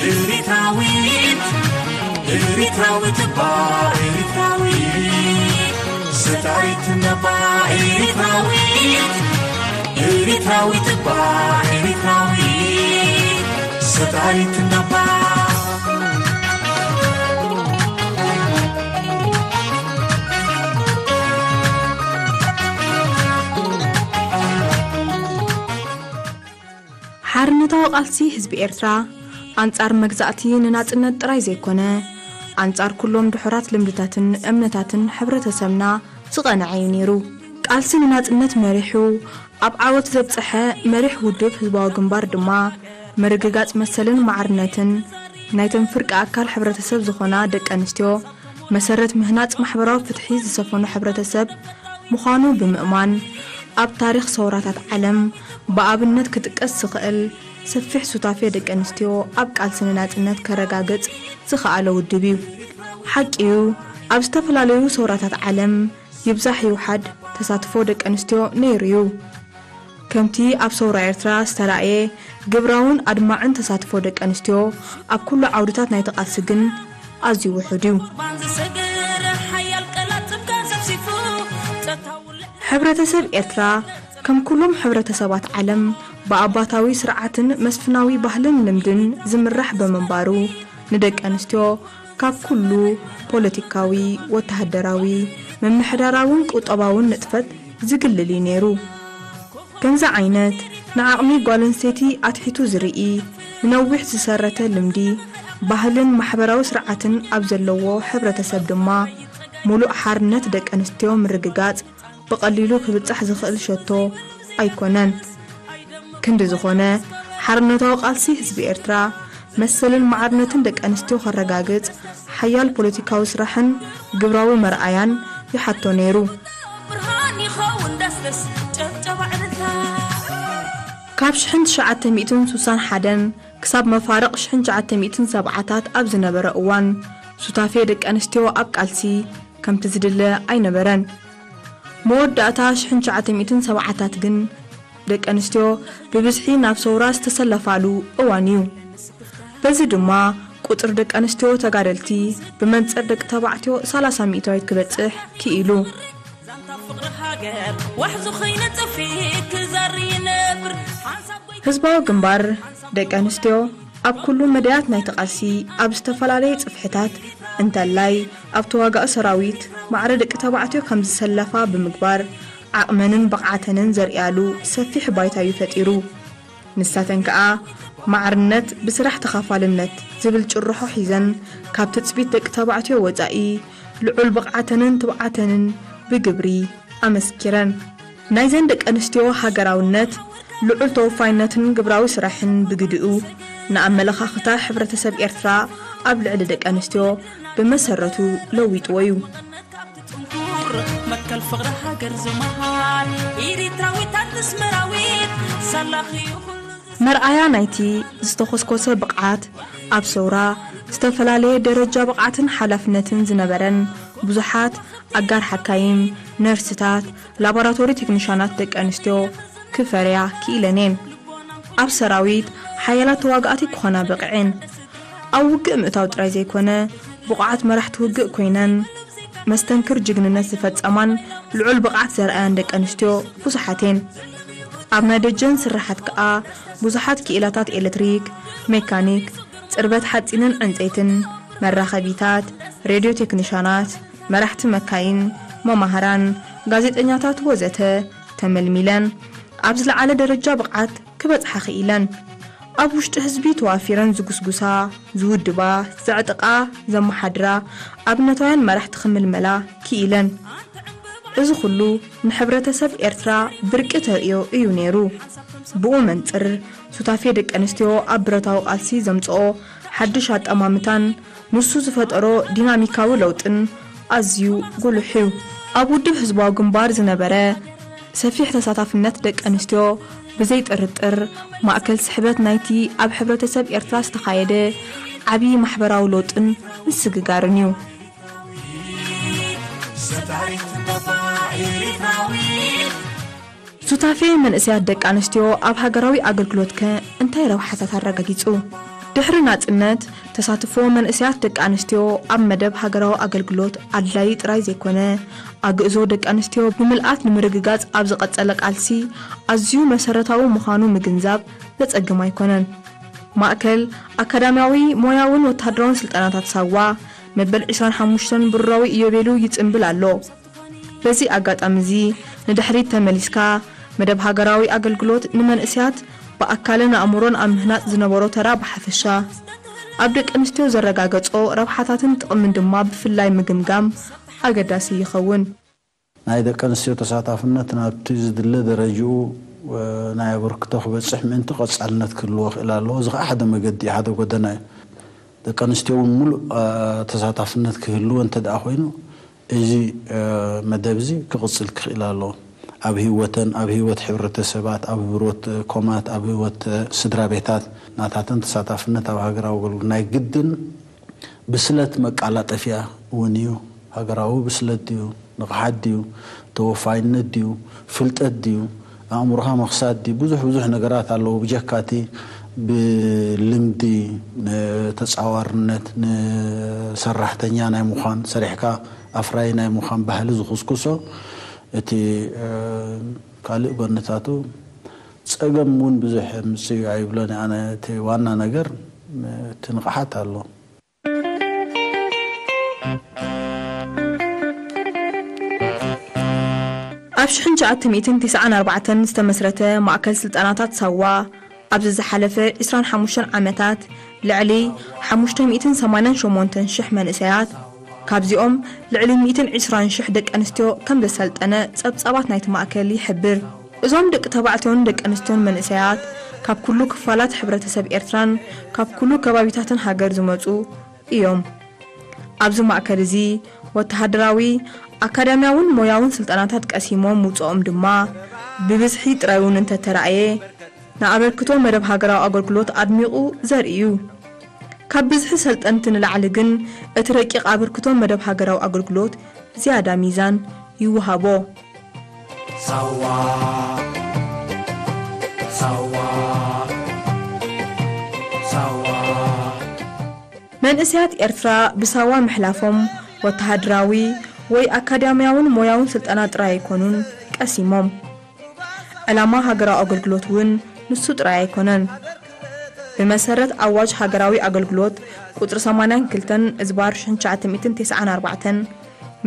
ኤሪትራዊት፣ ኤሪትራዊት እባ ኤሪትራዊት፣ ሰታሪት እባ ኤሪትራዊት፣ ኤሪትራዊት እባ ኤሪትራዊት፣ ሰታሪት እባ። ሓርነታዊ ቃልሲ ህዝቢ ኤርትራ ኣንጻር መግዛእቲ ንናጽነት ጥራይ ዘይኮነ፣ ኣንጻር ኩሎም ድሑራት ልምድታትን እምነታትን ሕብረተሰብና ዝቐንዐ እዩ ነይሩ። ቃልሲ ንናጽነት መሪሑ ኣብ ዓወት ዘብጽሐ መሪሕ ውድብ ህዝባዊ ግንባር ድማ፣ ምርግጋጽ መሰልን ማዕርነትን ናይተን ፍርቂ ኣካል ሕብረተሰብ ዝኾና ደቂ ኣንስትዮ፣ መሰረት ምህናጽ ማሕበራዊ ፍትሒ ዝሰፈኖ ሕብረተሰብ ምዃኑ ብምእማን፣ ኣብ ታሪኽ ሰውራታት ዓለም ብኣብነት ክጥቀስ ዝኽእል ሰፊሕ ሱታፌ ደቂ ኣንስትዮ ኣብ ቃልሲ ንናጽነት ከረጋግጽ ዝኸኣለ ውድብ እዩ። ሓቂ እዩ፣ ኣብ ዝተፈላለዩ ሰውራታት ዓለም ይብዛሕ ይውሓድ ተሳትፎ ደቂ ኣንስትዮ ነይሩ እዩ። ከምቲ ኣብ ሰውራ ኤርትራ ዝተራእየ ግብራውን ኣድማዕን ተሳትፎ ደቂ ኣንስትዮ ኣብ ኩሉ ዓውድታት ናይቲ ቃልሲ ግን ኣዝዩ ውሑድ እዩ። ሕብረተሰብ ኤርትራ ከም ኩሎም ሕብረተሰባት ዓለም ብኣባታዊ ስርዓትን መስፍናዊ ባህልን ልምድን ዝምራሕ ብምንባሩ፣ ንደቂ ኣንስትዮ ካብ ኩሉ ፖለቲካዊ፣ ወተሃደራዊ፣ ምምሕዳራውን ቁጠባውን ንጥፈት ዝግልል እዩ ነይሩ። ከምዚ ዓይነት ንዓቕሚ ጓል ኣንስተይቲ ኣትሒቱ ዝርኢ፣ ንነዊሕ ዝሰረተ ልምዲ፣ ባህልን ማሕበራዊ ስርዓትን ኣብ ዘለዎ ሕብረተሰብ ድማ፣ ሙሉእ ሓርነት ደቂ ኣንስትዮ ምርግጋጽ ብቐሊሉ ክብጻሕ ዝኽእል ሸቶ ኣይኮነን። ክንዲ ዝኾነ፣ ሓርነታዊ ቃልሲ ህዝቢ ኤርትራ፣ መሰልን ማዕርነትን ደቂ ኣንስትዮ ከረጋግጽ፣ ሓያል ፖለቲካዊ ስራሕን ግብራዊ መርኣያን ይሓቶ ነይሩ። ብርሃን ይኸውን ዳስደስ ጨብጨባ ዕልልታ። ካብ ሽሕን ትሽዓተ ሚእትን ስሳን ሓደን ክሳብ መፋርቕ ሽሕን ትሽዓተ ሚእትን ሰብዓታት ኣብ ዝነበረ እዋን፣ ሱታፌ ደቂ ኣንስትዮ ኣብ ቃልሲ ከምቲ ዝድለ ኣይነበረን። መወዳእታ ሽሕን ትሽዓተ ሚእትን ሰብዓታት ግን ደቂ ኣንስትዮ ብብዝሒ ናብ ሰውራ ዝተሰለፋሉ እዋን እዩ። በዚ ድማ ቁጽሪ ደቂ ኣንስትዮ ተጋደልቲ ብመንጽር ደቂ ተባዕትዮ ሰላሳ ሚእታዊት ክበጽሕ ክኢሉ። ዛንታ ፍቕሪ ሃገር ዋሕዚ ኸይነ ጽፊት ክዛሪ ይነብር ሓንሳብ ጎይ ህዝባዊ ግንባር ደቂ ኣንስትዮ ኣብ ኩሉ መዳያት ናይቲ ቃልሲ ኣብ ዝተፈላለየ ጽፍሕታት እንተላይ ኣብ ተዋጋኢ ሰራዊት ማዕረ ደቂ ተባዕትዮ ከም ዝሰለፋ ብምግባር ዓቕመንን ብቕዓተንን ዘርእያሉ ሰፊሕ ባይታ እዩ ፈጢሩ። ንሳተን ከኣ ማዕርነት ብስራሕ ተኻፋልነት ዝብል ጭርሖ ሒዘን ካብ ትጽቢት ደቂ ተባዕትዮ ወጻኢ ልዑል ብቕዓተንን ትብዓተንን ብግብሪ ኣመስኪረን። ናይዘን ደቂ ኣንስትዮ ሃገራውነት፣ ልዑል ተወፋይነትን ግብራዊ ስራሕን ብግዲኡ ንኣመለኻኽታ ሕብረተሰብ ኤርትራ ኣብ ልዕሊ ደቂ ኣንስትዮ ብመሰረቱ ለዊጥዎ እዩ። መትከል ፍቕሪ ሃገር ዝመሃል ኤሪትራዊት ኣንስመራዊት ሳላኺ እዩ ኩሉ መርኣያ ናይቲ ዝተኾስኮሰ ብቕዓት፣ ኣብ ሰውራ ዝተፈላለየ ደረጃ ብቕዓትን ሓላፍነትን ዝነበረን ብዙሓት ኣጋር ሓካይም፣ ነርስታት፣ ላቦራቶሪ ቴክኒሻናት ደቂ ኣንስትዮ ክፈርያ ክኢለን እየን። ኣብ ሰራዊት ሓያላት ተዋጋእቲ ክኾና በቒዐን። ኣብ ውግእ ምእታው ጥራይ ዘይኮነ፣ ብቑዓት መራሕቲ ውግእ ኮይነን፣ መስተንክር ጅግንነት ዝፈጸማን ልዑል ብቕዓት ዘርኣያን ደቂ ኣንስትዮ ብዙሓት እየን። ኣብ ናይ ደጀን ስርሓት ከኣ ብዙሓት ክኢላታት ኤሌክትሪክ፣ ሜካኒክ፣ ጽርበት ሓጺንን ዕንጸይትን፣ መራኸቢታት፣ ሬድዮ ቴክኒሻናት፣ መራሕቲ መካይን፣ መማህራን፣ ጋዜጠኛታት ወዘተ ተመልሚለን ኣብ ዝለዓለ ደረጃ ብቕዓት ክበጽሓ ክኢለን። ኣብ ውሽጢ ህዝቢ ተዋፊረን ዝጉስጉሳ፣ ዝውድባ፣ ዘዕጥቓ፣ ዘመሓድራ ኣብነታውያን መራሕቲ ክምልመላ ክኢለን። እዚ ኩሉ ንሕብረተሰብ ኤርትራ ብርቂ ተርእዮ እዩ ነይሩ። ብኡ መንጽር፣ ሱታፌ ደቂ ኣንስትዮ ኣብ ብረታዊ ቃልሲ ዘምጽኦ ሓድሽ ኣጠማምታን ንሱ ዝፈጠሮ ዲናሚካዊ ለውጥን ኣዝዩ ጉሉሕ እዩ። ኣብ ውድብ ህዝባዊ ግንባር ዝነበረ ሰፊሕ ተሳታፍነት ደቂ ኣንስትዮ ብዘይ ጥርጥር ማእከል ስሕበት ናይቲ ኣብ ሕብረተሰብ ኤርትራ ዝተኻየደ ዓቢ ማሕበራዊ ለውጥን ምስግጋርን እዩ። ሱታፌ መንእሰያት ደቂ ኣንስትዮ ኣብ ሃገራዊ ኣገልግሎትከ እንታይ ረብሓታት ኣረጋጊጹ? ድሕሪ ናጽነት፣ ተሳትፎ መንእሰያት ደቂ ኣንስትዮ ኣብ መደብ ሃገራዊ ኣገልግሎት ኣድላዪ ጥራይ ዘይኮነ፣ ኣግእዞ ደቂ ኣንስትዮ ብምልኣት ንምርግጋጽ ኣብ ዝቐጸለ ቃልሲ ኣዝዩ መሰረታዊ ምዃኑ ምግንዛብ ዘጸግም ኣይኮነን። ማእከል ኣካዳሚያዊ፣ ሞያውን ወተሃደራውን ስልጠናታት ሳዋ፣ መበል ዕስራን ሓሙሽተን ብሩራዊ ኢዮቤሉ ይጽንብል ኣሎ። በዚ ኣጋጣሚ እዚ ንድሕሪት ተመሊስካ፣ መደብ ሃገራዊ ኣገልግሎት ንመንእሰያት ብኣካልን ኣእምሮን ኣብ ምህናጽ ዝነበሮ ተራ ብሓፈሻ፣ ኣብ ደቂ ኣንስትዮ ዘረጋገጾ ረብሓታትን ጥቕምን ድማ ብፍላይ ምግምጋም ኣገዳሲ ይኸውን። ናይ ደቂ ኣንስትዮ ተሳታፍነት ናብቲ ዝድለ ደረጅኡ፣ እ፣ ናይ ኣበርክቶ ክበጽሕ ምእንቲ ቀጻልነት ክህልዎ ክእል ኣለዎ። እዚ ኸዓ ሓደ መገዲ፣ ሓደ ጎደና እዩ። ደቂ ኣንስትዮ እውን ሙሉእ፣ እ፣ ተሳታፍነት ክህልዎ እንተ ደኣ ኮይኑ፣ እዚ፣ እ፣ መደብ እዚ ክቕጽል ክኽእል ኣለዎ። ኣብ ህይወተን፣ ኣብ ህይወት ሕብረተሰባት፣ ኣብ ህይወት ኮማት፣ ኣብ ህይወት ስድራ ቤታት ናታተን ተሳታፍነት ኣብ ሃገራዊ ኣገልግሎት ናይ ግድን ብስለት መቃላጠፊያ እውን እዩ። ሃገራዊ ብስለት ድዩ? ንቕሓት ድዩ? ተወፋይነት ድዩ? ፍልጠት ድዩ? ኣእምሮኻ ምኽሳድ ድዩ? ብዙሕ ብዙሕ ነገራት ኣለዉ። ብጀካ እቲ ብልምዲ ንተጻዋርነት፣ ንሰራሕተኛ ናይ ምዃን፣ ሰሪሕካ ኣፍራይ ናይ ምዃን ባህሊ ዝኹስኩሶ፣ እቲ፣ እ፣ ካልእ ጎንታቱ ጸገም እውን ብዙሕ የምጽእ እዩ ኣይብሎን። ኣነ እቲ ዋና ነገር እቲ ንቕሓት ኣሎ። ኣብ ሽሕን ትሽዓተ ሚእትን ተስዓን ኣርባዕተን ዝተመስረተ ማእከል ስልጠናታት ሳዋ፣ ኣብዚ ዝሓለፈ ዕስራን ሓሙሽተን ዓመታት ልዕሊ ሓሙሽተ ሚእትን ሰማንያን ሸሞንተን ሽሕ መንእሰያት፣ ካብዚኦም ልዕሊ ሚእትን ዕስራን ሽሕ ደቂ ኣንስትዮ ከም ዘሰልጠነ ጸብጻባት ናይቲ ማእከል ይሕብር። እዞም ደቂ ተባዕትዮን ደቂ ኣንስትዮን መንእሰያት፣ ካብ ኩሉ ክፋላት ሕብረተሰብ ኤርትራን ካብ ኩሉ ከባቢታትን ሃገር ዝመጹ እዮም። ኣብዚ ማእከል እዚ፣ ወተሃደራዊ፣ ኣካዳሚያውን ሞያውን ስልጠናታት ቀሲሞም ምውጽኦም ድማ፣ ብብዝሒ ጥራይ እውን እንተተራእየ፣ ንኣበርክቶ መደብ ሃገራዊ ኣገልግሎት ኣድሚቑ ዘርኢ እዩ። ካብ ብዝሒ ሰልጠንቲ ንላዕሊ ግን፣ እቲ ረቂቕ ኣበርክቶ መደብ ሃገራዊ ኣገልግሎት ዝያዳ ሚዛን ይወሃቦ። ሳዋ፣ ሳዋ፣ ሳዋ። መንእሰያት ኤርትራ ብሳዋ ምሕላፎም፣ ወተሃደራዊ ወይ ኣካዳሚያውን ሞያውን ስልጠና ጥራይ ኣይኮኑን ቀሲሞም። ዕላማ ሃገራዊ ኣገልግሎት እውን ንሱ ጥራይ ኣይኮነን። ብመሰረት ኣዋጅ ሃገራዊ ኣገልግሎት ቁጽሪ ሰማንያን ክልተን እዝባር ሽሕን ትሽዓተ ሚእትን ተስዓን ኣርባዕተን፣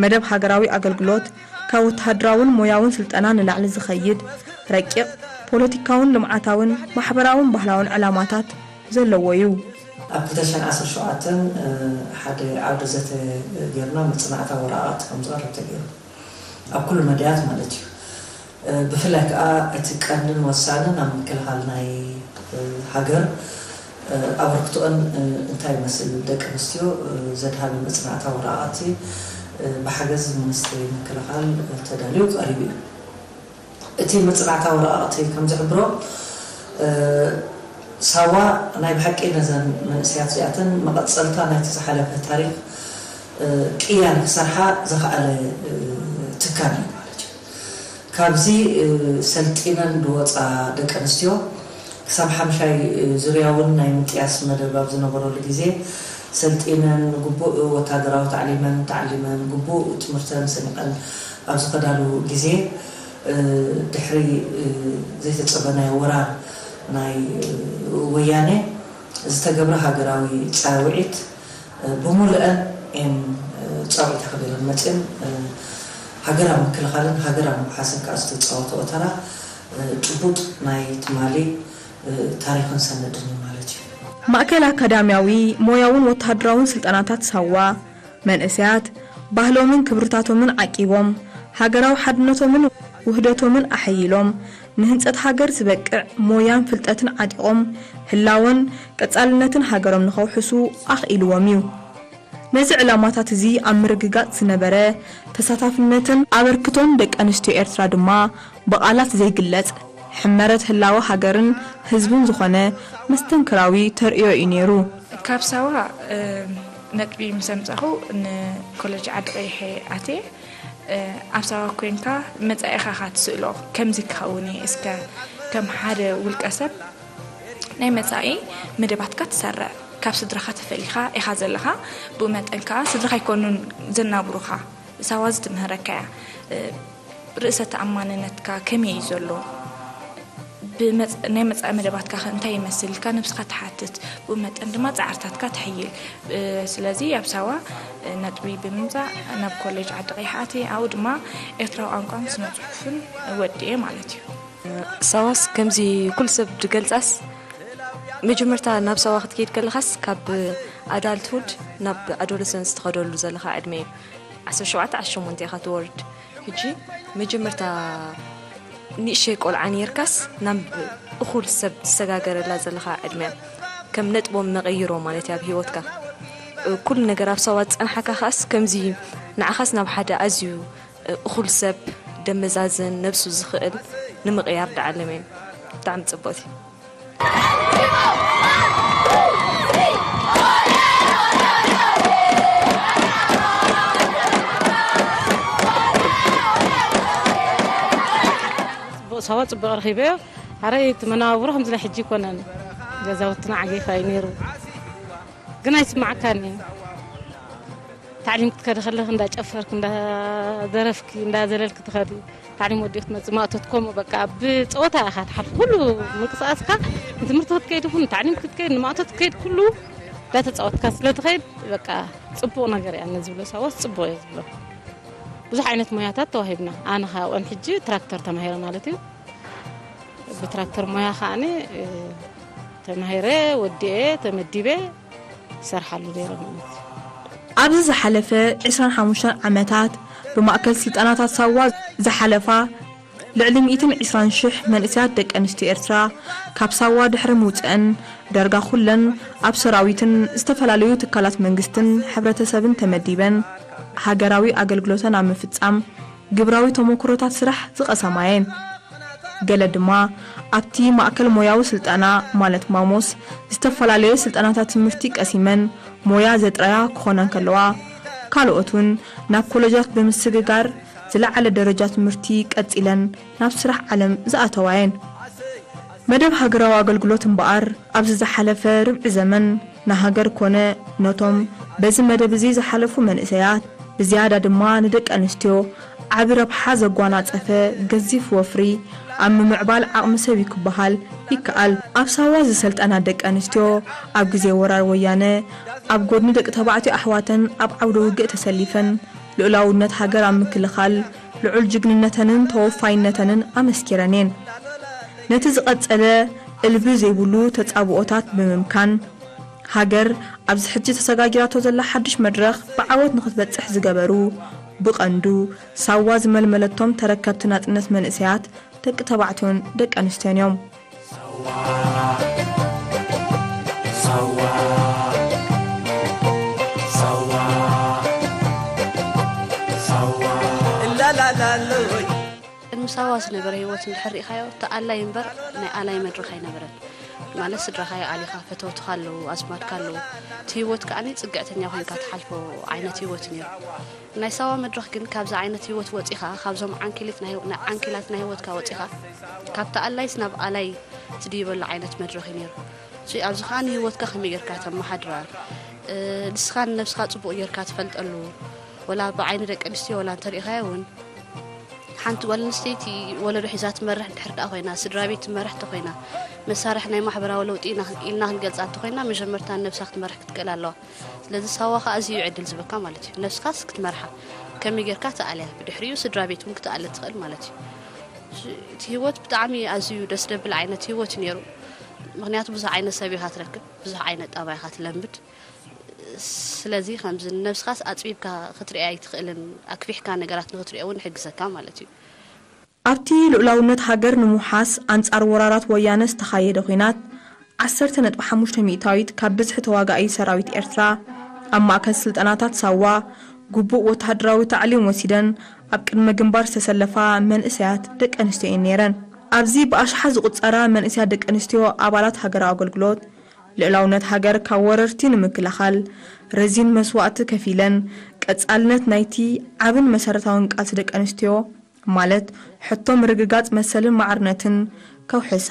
መደብ ሃገራዊ ኣገልግሎት ካብ ወተሃደራውን ሞያውን ስልጠና ንላዕሊ ዝኸይድ ረቂቕ ፖለቲካውን ልምዓታውን ማሕበራውን ባህላውን ዕላማታት ዘለዎ እዩ። ኣብ ክልተ ሽሕን ዓሰርተ ሸውዓተን፣ እ፣ ሓደ ዓውደ ዘተ ጌርና መጽናዕታዊ ወረቓቕቲ ከም ዝቐርብ ተገይሩ። ኣብ ኩሉ መዳያት ማለት እዩ። እ፣ ብፍላይ ከኣ እቲ ቀንድን ወሳንን ኣብ ምክልኻል ናይ፣ እ፣ ሃገር፣ እ፣ ኣበርክቶአን፣ እ፣ እንታይ ይመስል፣ ደቂ ኣንስትዮ፣ እ፣ ዘድሃበ መጽናዕታዊ ወረቓቕቲ፣ እ፣ ብሓገዝ ሚኒስትሪ ምክልኻል፣ እ፣ ተዳልዩ ቀሪቡ እዩ። እቲ መጽናዕታዊ ወረቓቕቲ ከም ዝሕብሮ፣ እ፣ ሳዋ ናይ ብሓቂ ነዘን መንእሰያት እዚኣተን መቐጸልታ ናይቲ ዝሓለፈ ታሪኽ፣ እ፣ ቅያ ንክሰርሓ ዝኸኣለ፣ እ፣ ትካል እዩ ማለት እዩ። ካብዚ፣ እ፣ ሰልጢነን ዝወጻ ደቂ ኣንስትዮ ክሳብ ሓምሻይ፣ እ፣ ዙርያ እውን ናይ ምጥያስ መደብ ኣብ ዝነበረሉ ግዜ ሰልጢነን፣ ግቡእ ወታደራዊ ታዕሊመን ተዓሊመን፣ ግቡእ ትምህርተን ሰኒቐን ኣብ ዝኸዳሉ ግዜ፣ እ፣ ድሕሪ፣ እ፣ ዘይተጸበናዮ ወራር ናይ፣ እ፣ ወያነ ዝተገብረ ሃገራዊ ጻውዒት፣ እ፣ ብምሉአን እየን፣ እ፣ ጻውዒት ኣኽቢረን መጺአን፣ እ፣ ሃገር ኣብ ምክልኻልን ሃገር ኣብ ምውሓስን ከኣ ዝተጻወተኦ ተራ፣ እ፣ ጭቡጥ ናይ ትማሊ፣ እ፣ ታሪኽን ሰነድን እዩ ማለት እዩ። ማእከል ኣካዳሚያዊ፣ ሞያውን ወተሃደራውን ስልጠናታት ሳዋ፣ መንእሰያት ባህሎምን ክብርታቶምን ዓቂቦም፣ ሃገራዊ ሓድነቶምን ውህደቶምን ኣሐይሎም፣ ንህንጸት ሃገር ዝበቅዕ ሞያን ፍልጠትን ዓጢቖም፣ ህላወን ቀጻልነትን ሃገሮም ንኸውሕሱ ኣኽኢልዎም እዩ። ነዚ ዕላማታት እዚ ኣብ ምርግጋጽ ዝነበረ ተሳታፍነትን ኣበርክቶን ደቂ ኣንስትዮ ኤርትራ ድማ ብቓላት ዘይግለጽ ሕመረት ህላወ ሃገርን ህዝብን ዝኾነ መስተንክራዊ ተርእዮ እዩ ነይሩ። ካብ ሳዋ፣ እ፣ ነጥቢ ምስ ኣምጻኹ ንኮሌጅ ዓዲ ቀይሐ ኣትየ። እ፣ ኣብ ሳዋ ኮይንካ መጻኢኻ ኢኻ ትስእሎ። ከምዚ ክኸውን እየ እስከ ከም ሓደ ውልቀ ሰብ ናይ መጻኢ መደባትካ ትሰርዕ፣ ካብ ስድራኻ ተፈሊኻ ኢኻ ዘለኻ። ብኡ መጠን ከኣ ስድራኻ ኣይኮኑን ዘናብሩኻ። ሳዋ እዚ ትምህረካ እያ። እ፣ ርእሰ ተኣማንነትካ ከመይ እዩ ዘሎ? ብመጽ-፣ ናይ መጻኢ መደባትካ ከ እንታይ ይመስል ኢልካ ነብስኻ ትሓትት። ብኡ መጠን ድማ ጻዕርታትካ ትሕይል። እ፣ ስለዚ ኣብ ሳዋ፣ እ፣ ነጥቢ ብምምጻእ ናብ ኮሌጅ ዓዲ ቀይሕ ኣትየ። ኣብኡ ድማ ኤርትራዊ ቋንቋን ስነ ጽሑፍን ወዲኤ ማለት እዩ። ሳዋስ ከምዚ ኩሉ ሰብ ዝገልጻስ፣ መጀመርታ ናብ ሳዋ ክትከይድ ከለኻስ ካብ ኣዳልትሁድ ናብ ኣዶለሰንስ ትኸደሉ ዘለኻ ዕድመ እዩ። ዓሰርተ ሸውዓተ ዓሰርተ ሸሞንተ ኢኻ ትወርድ። ሕጂ መጀመርታ ንእሸይ ቆልዓ ነይርካስ ናብ እኹል ሰብ ትሰጋገረላ ዘለኻ ዕድመ ከም ነጥቦም መቐይሮ ማለት እዩ ኣብ ህይወትካ። ኩሉ ነገር ኣብ ሳዋ ዝጸንሓካ ኻስ ከምዚ ንዓኻስ ናብ ሓደ ኣዝዩ እኹል ሰብ ደመዛዝን ነብሱ ዝኽእል ንምቕያር ደዓለመ እዩ። ብጣዕሚ ጽቡቕቲ። ጽቡቕ ሳዋ ጽቡቕ ረኺበዮ። ሓራይ እቲ መነባብሮ ከምዚ ናይ ሕጂ ኣይኮነን። ገዛውትና ዓጌኻ እዩ ነይሩ። ግን ኣይስማዓካን እዩ። ታዕሊም ክትከዲ ከለኺ እንዳጨፈርክ፣ እንዳደረፍኪ፣ እንዳዘለልክ ትኸዲ። ታዕሊም ወዲኡ ክትመጽእ ማእቶት ከምኡ በቃ ብጸወታ ኢኻ ትሓልፍ። ኩሉ ምንቅስቃስካ ንትምህርቲ ክትከይድ ይኹን ንታዕሊም ክትከይድ ንማእቶት ክትከይድ ኩሉ እንዳተጻወትካ ስለ ትኸይድ በቃ ጽቡቕ ነገር እያ። ነዚ ዝብሎ ሳዋስ ጽቡቕ እየ ዝብሎ። ብዙሕ ዓይነት ሞያታት ተዋሂብና። ኣነ ኸኣ ኣብኡ ሕጂ ትራክተር ተማሂረ ማለት እዩ። ብትራክተር ሞያ ኸኣ ኣነ፣ እ፣ ተማሂረ፣ ወዲኤ፣ ተመዲበ ይሰርሓሉ ነይረ ማለት እዩ። ኣብዚ ዝሓለፈ ዕስራን ሓሙሽተን ዓመታት ብማእከል ስልጠናታት ሳዋ ዝሓለፋ ልዕሊ ሚእትን ዕስራን ሽሕ መንእሰያት ደቂ ኣንስትዮ ኤርትራ ካብ ሳዋ ድሕሪ ምውጽአን ዳርጋ ኩለን ኣብ ሰራዊትን ዝተፈላለዩ ትካላት መንግስትን ሕብረተሰብን ተመዲበን ሃገራዊ ኣገልግሎተን ኣብ ምፍጻም ግብራዊ ተመኩሮታት ስራሕ ዝቐሰማ እየን። ገለ ድማ ኣብቲ ማእከል ሞያዊ ስልጠና ማለት ማሞስ ዝተፈላለየ ስልጠናታት ትምህርቲ ቀሲመን ሞያ ዘጥረያ ክኾና እንከለዋ፣ ካልኦት እውን ናብ ኮለጃት ብምስግጋር ዝለዓለ ደረጃ ትምህርቲ ቀጺለን ናብ ስራሕ ዓለም ዝኣተዋ እየን። መደብ ሃገራዊ ኣገልግሎት እምበኣር ኣብዚ ዝሓለፈ ርብዒ ዘመን ንሃገር ኮነ ነቶም በዚ መደብ እዚ ዝሓለፉ መንእሰያት ብዝያዳ ድማ ንደቂ ኣንስትዮ ዓቢ ረብሓ ዘጓናጸፈ ገዚፍ ወፍሪ ኣብ ምምዕባል ዓቕሚ ሰብ እዩ ክበሃል ይከኣል። ኣብ ሳዋ ዝሰልጠና ደቂ ኣንስትዮ ኣብ ግዜ ወራር ወያነ ኣብ ጎድኒ ደቂ ተባዕትዮ ኣሕዋተን ኣብ ዓውደ ውግእ ተሰሊፈን ልኡላውነት ሃገር ኣብ ምክልኻል ልዑል ጅግንነተንን ተወፋይነተንን ኣመስኪረን እየን። ነቲ ዝቐጸለ እልቢ ዘይብሉ ተጻብኦታት ብምምካን፣ ሃገር ኣብዚ ሕጂ ተሰጋጊራቶ ዘላ ሓድሽ መድረኽ ብዓወት ንኽትበጽሕ ዝገበሩ፣ ብቐንዱ ሳዋ ዝመልመለቶም ተረከብቲ ናጽነት መንእሰያት ደቂ ተባዕትዮን ደቂ ኣንስትዮን እዮም። ሳዋ፣ ሳዋ፣ ሳዋ፣ ሳዋ። ላላላሎይ። ቅድሚ ሳዋ ዝነበረ ህይወት እንድሕር ርኢኻዮ፣ እቲ ኣላይ እምበር ናይ ኣላይ መድረኽ ኣይነበረን። ማለት ስድራኻ ይኣሊኻ፣ ፈተውትኻ ኣለዉ፣ ኣዝማድካ ኣለዉ። እቲ ህይወት ከኣ ጽግዕተኛ ኮይንካ ትሓልፎ ዓይነት ህይወት ነይሩ። ናይ ሳዋ መድረኽ ግን ካብዚ ዓይነት ህይወት ወጺኻ፣ ካብዞም ዓንኪሊት ናይ ህይወ-፣ ናይ ዓንኪላት ናይ ህይወትካ ወጺኻ፣ ካብቲ ኣላይስ ናብ ኣላይ ትድይበሉ ዓይነት መድረኽ እዩ ነይሩ። እሺ፣ ኣብዚ ከኣ ንህይወትካ ከመይ ጌርካ ተመሓድራ፣ እ፣ ንስኻ ንነብስኻ ጽቡቕ ጌርካ ትፈልጠሉ፣ ወላ ብዓይኒ ደቂ ኣንስትዮ ወላ እንተሪኢኻዮ እውን፣ ሓንቲ ጓል ኣንስተይቲ ወለዶ ሒዛ ትመርሕ እንድሕር ደኣ ኮይና፣ ስድራ ቤት ትመርሕ እንተኾይና፣ መሳርሒ ናይ ማሕበራዊ ለውጢ ኢና ኢልና ክንገልጻ እንተኾይና፣ መጀመርታ ንነብሳ ክትመርሕ ክትክእል ኣለዋ። ስለዚ ሳዋ ኸኣ እዚ እዩ ዕድል ዝበካ ማለት እዩ። ነብስኻስ ክትመርሓ፣ ከመይ ጌርካ ትኣልያ፣ ብድሕሪኡ ስድራ ቤት እውን ክትኣሊ ትኽእል ማለት እዩ። እቲ ህይወት ብጣዕሚ ኣዝዩ ደስ ደብል ዓይነት ህይወት እዩ ነይሩ። ምኽንያቱ ብዙሕ ዓይነት ሰብ ኢኻ ትረክብ፣ ብዙሕ ዓይነት ጠባይ ኢኻ ትለምድ። ስለዚ ከምዚ ንነብስኻስ ኣጽቢብካ ክትርእያ ኣይትኽእልን፣ ኣክፊሕካ ነገራት ንኽትርእዮ እውን ይሕግዘካ ማለት እዩ። ኣብቲ ልኡላውነት ሃገር ንምውሓስ ኣንጻር ወራራት ወያነ ዝተኻየደ ኲናት፣ ዓሰርተ ነጥቢ ሓሙሽተ ሚእታዊት ካብ ብዝሒ ተዋጋኢ ሰራዊት ኤርትራ ኣብ ማእከል ስልጠናታት ሳዋ ግቡእ ወተሃደራዊ ታዕሊም ወሲደን ኣብ ቅድመ ግንባር ዝተሰለፋ መንእሰያት ደቂ ኣንስትዮ እየን ነይረን። ኣብዚ ብኣሽሓት ዝቑጸራ መንእሰያት ደቂ ኣንስትዮ ኣባላት ሃገራዊ ኣገልግሎት፣ ልኡላውነት ሃገር ካብ ወረርቲ ንምክልኻል ረዚን መስዋእቲ ከፊለን፣ ቀጻልነት ናይቲ ዓብን መሰረታውን ቃልሲ ደቂ ኣንስትዮ፣ ማለት ሕቶ ምርግጋጽ መሰልን ማዕርነትን ከውሕሳ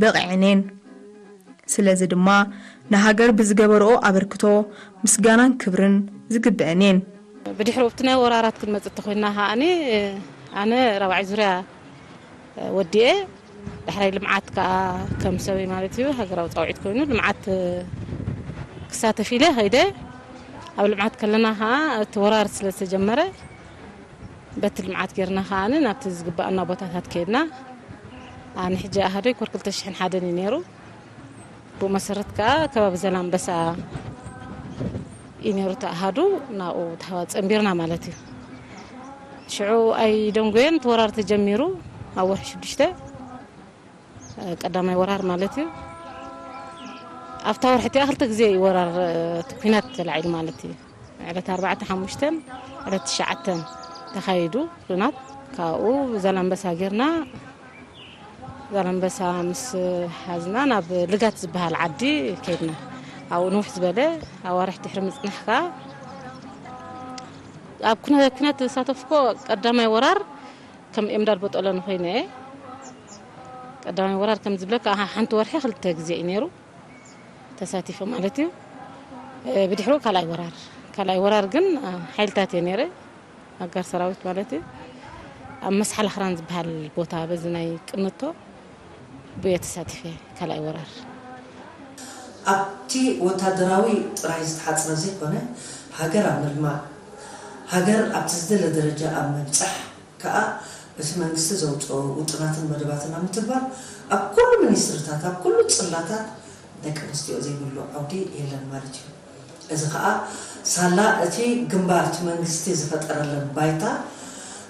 በቒዐን እየን። ስለዚ ድማ ንሃገር ብዝገበርኦ ኣበርክቶ ምስጋናን ክብርን ዝግበአን እየን። ብድሕሪ ኣብቲ ናይ ወራራት ክንመጽእ እንተኾይንና ከኣኒ፣ ኣነ ራብዓይ ዙርያ ወዲኤ፣ ዳሕራይ ልምዓት ከኣ ከም ሰበይ ማለት እዩ፣ ሃገራዊ ጻውዒት ኮይኑ ልምዓት ክሳተፍ ኢለ ኸይደ። ኣብ ልምዓት ከለና ከኣ እቲ ወራር ስለ ዝተጀመረ፣ በቲ ልምዓት ጌርና ከኣ ናብቲ ዝግባኣና ቦታታት ከይድና። ኣነ ሕጂ ኣሃደይ ኮር ክልተ ሽሕን ሓደን እዩ ነይሩ። ብኡ መሰረት ከኣ ከባቢ ዘላንበሳ እዩ ነይሩ እቲ ኣሃዱ፣ ናብኡ ተሃዋ-፣ ጸንቢርና ማለት እዩ። ሽዑ ኣይደንጎየን፣ እቲ ወራር ተጀሚሩ ኣብ ወርሒ ሽዱሽተ፣ ቀዳማይ ወራር ማለት እዩ። ኣብታ ወርሒ እቲኣ ክልተ ግዜ እዩ ወራር፣ እቲ ኲናት ተላዒሉ ማለት እዩ። ዕለት ኣርባዕተ ሓሙሽተን ዕለት ትሽዓተን ተኻይዱ ኲናት። ካብኡ ዛላምበሳ ጌርና፣ ዛላምበሳ ምስ ሓዝና ናብ ልጋት ዝበሃል ዓዲ ከይድና። ኣብኡ ንውሕ ዝበለ ኣዋርሕ ድሕሪ ምጽናሕ ከኣ ኣብ ኩነ-፣ ኲናት ተሳተፍኮ ቀዳማይ ወራር ከም ኤምዳድ ቦጦሎኒ ኮይነ እየ። ቀዳማይ ወራር ከም ዝብለካ ሓንቲ ወርሒ ክልተ ግዜ እዩ ነይሩ ተሳቲፈ ማለት እዩ። እ፣ ብድሕሪኡ ካልኣይ ወራር፣ ካልኣይ ወራር ግን፣ እ፣ ሓይልታት እየ ነይረ፣ ኣጋር ሰራዊት ማለት እዩ። ኣብ መስሓል ኣኽራን ዝበሃል ቦታ በዚ ናይ ቅንቶ ብየ ተሳቲፈ ካልኣይ ወራር። ኣብቲ ወታደራዊ ጥራይ ዝተሓጽረ ዘይኮነ፣ ሃገር ኣብ ምልማዕ፣ ሃገር ኣብቲ ዝደለ ደረጃ ኣብ ምብጻሕ ከኣ፣ እቲ መንግስቲ ዘውጽኦ ውጥናትን መደባትን ኣብ ምትግባር፣ ኣብ ኩሉ ሚኒስትሪታት፣ ኣብ ኩሉ ጽላታት ደቂ ኣንስትዮ ዘይብሉ ዓውዲ የለን ማለት እዩ። እዚ ከኣ ሳላ እቲ ግንባር እቲ መንግስቲ ዝፈጠረለን ባይታ፣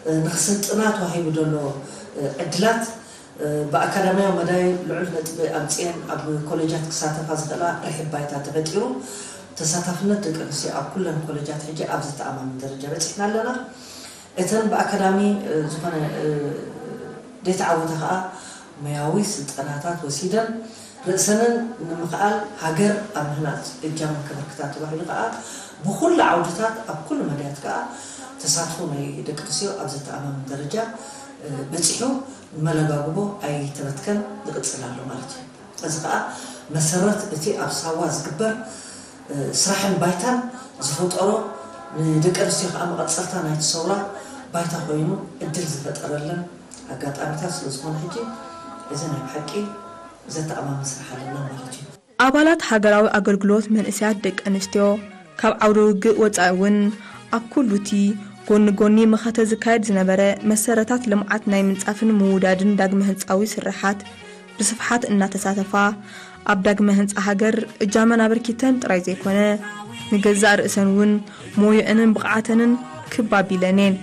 እ፣ ንኽስልጥና ተዋሂቡ ዘሎ፣ እ፣ ዕድላት፣ እ፣ ብኣካዳሚያዊ መዳይ ልዑል ነጥቢ ኣምጽኤን ኣብ ኮሌጃት ክሳተፋ ዝኽእላ ርሕብ ባይታ ተፈጢሩ፣ ተሳታፍነት ደቂ ኣንስትዮ ኣብ ኩለን ኮሌጃት ሕጂ ኣብ ዘተኣማምን ደረጃ በጺሕና ኣለና። እተን ብኣካዳሚ፣ እ፣ ዝኾነ፣ እ፣ ዘይተዓወታ ከኣ ሞያዊ ስልጠናታት ወሲደን ርእሰንን ንምኽኣል ሃገር ኣብ ምህናጽ እጃመን ከበርክታ ተባሂሉ ከኣ ብኹሉ ዓውድታት ኣብ ኩሉ መዳያት ከኣ ተሳትፎ ናይ ደቂ ኣንስትዮ ኣብ ዘተኣማምን ደረጃ፣ እ፣ በጺሑ ንመለጋግቦ ኣይተበትከን ይቕጽል ኣሎ ማለት እዩ። እዚ ከኣ መሰረት እቲ ኣብ ሳዋ ዝግበር፣ እ፣ ስራሕን ባይታን ዝፈጠሮ ንደቂ ኣንስትዮ ከኣ መቐጸልታ ናይቲ ሰውራ ባይታ ኮይኑ ዕድል ዝፈጠረለን ኣጋጣሚታት ስለ ዝኾነ ሕጂ እዚ ናይ ብሓቂ ዘተኣማምን ስራሕ ኣለና ማለት እዩ። ኣባላት ሃገራዊ ኣገልግሎት መንእሰያት ደቂ ኣንስትዮ ካብ ዓውደ ውግእ ወጻኢ እውን ኣብ ኩሉ እቲ ጎኒ ጎኒ መኸተ ዝካየድ ዝነበረ መሰረታት ልምዓት ናይ ምንጻፍን ምውዳድን ዳግመ ህንጻዊ ስርሓት ብስፍሓት እናተሳተፋ ኣብ ዳግመ ህንጻ ሃገር እጃመን ኣበርኪተን ጥራይ ዘይኮነ ንገዛእ ርእሰን እውን ሞዮአንን ብቕዓተንን ክብ ኣቢለን እየን።